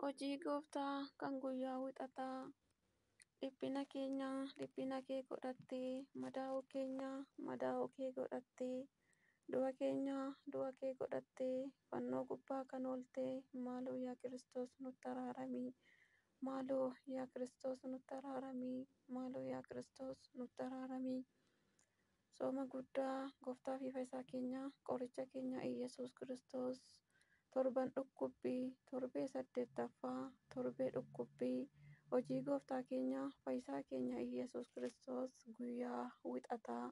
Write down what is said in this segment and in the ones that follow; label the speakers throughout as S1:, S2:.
S1: Hojii Gooftaa kan guyyaa wixataa, dhiphina keenya dhiphina kee godhattee, madaa'uu keenya madaa'uu kee godhattee, du'a keenya du'a kee godhattee, fannoo gubbaa kan oolte, maaloo yaa Kiristoos nutti araarami. Maaloo yaa Kiristoos nutti araarami. Maaloo yaa Kiristoos nutti araarami. Sooma guddaa Gooftaa fi Fayyisaa keenya, qoricha keenya Iyyasuus Kiristoos, torban dhukkubbii, torbee saddeettaffaa, torbee dhukkubbii, hojii Gooftaa keenya Fayyisaa keenya Iyyasuus Kiristoos guyyaa wixataa.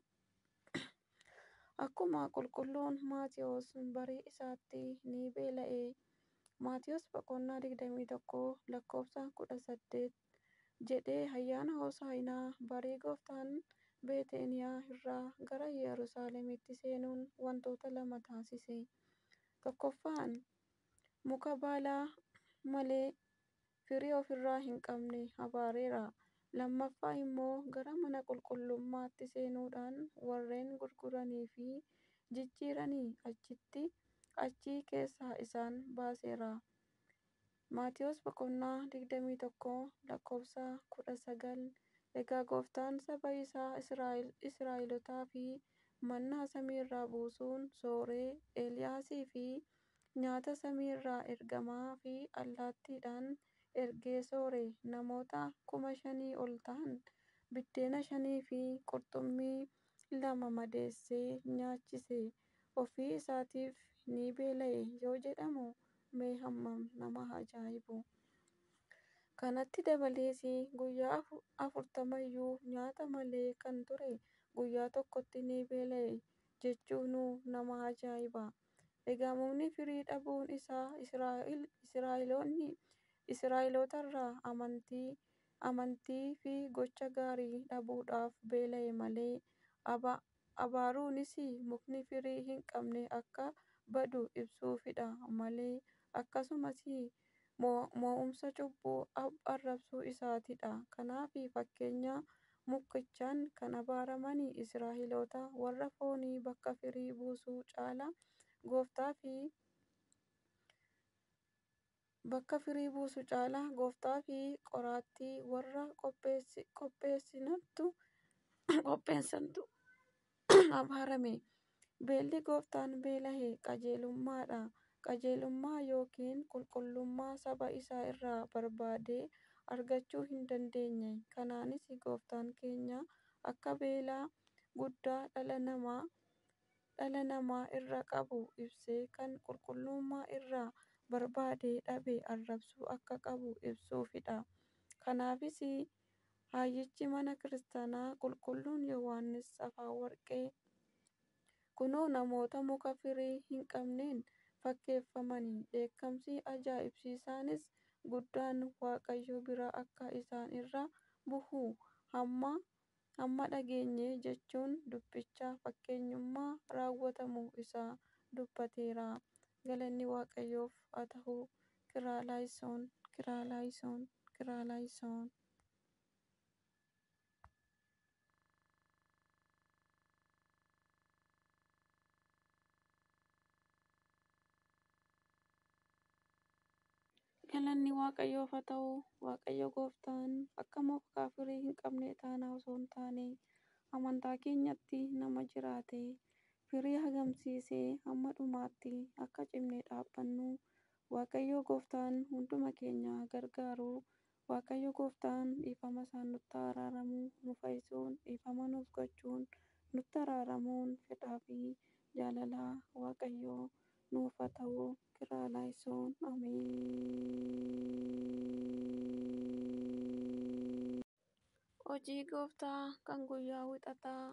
S1: Akkuma qulqulluun Maatiyos barii isaatti ni beela'e. Maatiyos boqonnaa 21 lakkoofsa 18 jedhee ayyaana Hosaa'inaa barii Gooftaan Beeteniyaa irraa gara Yerusaalemitti seenuun wantoota lama taasise. Tokkoffaan, muka baala malee firii ofirraa hin qabne abaareera. Lammaffaa immoo gara mana qulqullummaatti seenuudhaan warreen gurguranii fi jijjiiranii achi keessaa isaan baaseera. Maatiyos boqonnaa 21 lakkoofsa 19. Egaa Gooftaan saba isaa Israa'elootaa fi mannaa samiirraa buusuun sooree, Eeliyaasii fi nyaata samiirraa ergamaa fi allaattiidhaan ergee soore, namoota 5,000 ol ta'an biddeena shanii fi qurxummii lama madeessee nyaachise, ofii isaatiif ni beela'e yoo jedhamu mee hammam nama ajaa'ibu! Kanatti dabalees guyyaa 40yyuu nyaata malee kan ture guyyaa tokkotti ni beela'e jechuunuu nama ajaa'iba! Egaa mukni firii dhabuun isaa Israa'elootarraa amantii fi gocha gaarii dhabuudhaaf beela'e malee, abaaruunis mukni firii hin qabne akka badu ibsuufidha malee, akkasumas mo'umsa cubbuu arrabsuu isaatidha. Kanaaf fakkeenya mukichaan kan abaaraman Israa'eloota warra foonii bakka firii buusu caalaa Gooftaa fi qoraattii warra qopheessantu abaarame. Beelli Gooftaan beela'e qajeelummaadha. Qajeelummaa yookiin qulqullummaa saba isaa irraa barbaadee argachuu hin dandeenye. Kanaanis Gooftaan keenya akka beela guddaa dhala namaa irraa qabu ibsee kan qulqullummaa irraa barbaadee dhabe arrabsuu akka qabu ibsuufidha. Kanaafis hayyichi mana kiristaanaa qulqulluun Yohaannis Afawarqee kunoo namoota muka firii hin qabneen fakkeeffamanii dheekkamsi ajaa'ibsiisaanis guddaan Waaqayyo biraa akka isaan irra bu'u hamma dhageenye jechuun dubbicha fakkeenyummaa raawwatamuu isaa dubbateera. Galanni Waaqayyoof haa ta'u. Kiraalaayison, Kiraalaayison, Kiraalaayison. Galanni Waaqayyoof haa ta'u. Waaqayyo Gooftaan akka muka firii hin qabne taanaa osoo hin taane, amantaa keenyatti nama jiraate firii argamsiisee hamma dhumaatti akka cimnee dhaabbannu Waaqayyo Gooftaan hunduma keenya gargaaru. Waaqayyo Gooftaan dhiifama isaan nutti araaramu, nu fayyisuun, dhiifama nuuf gochuun, nutti araaramuun fedhaa fi jaalala Waaqayyoo nuuf haa ta'u. Kiraalaayison. Ameen. Hojii Gooftaa kan guyyaa wixataa.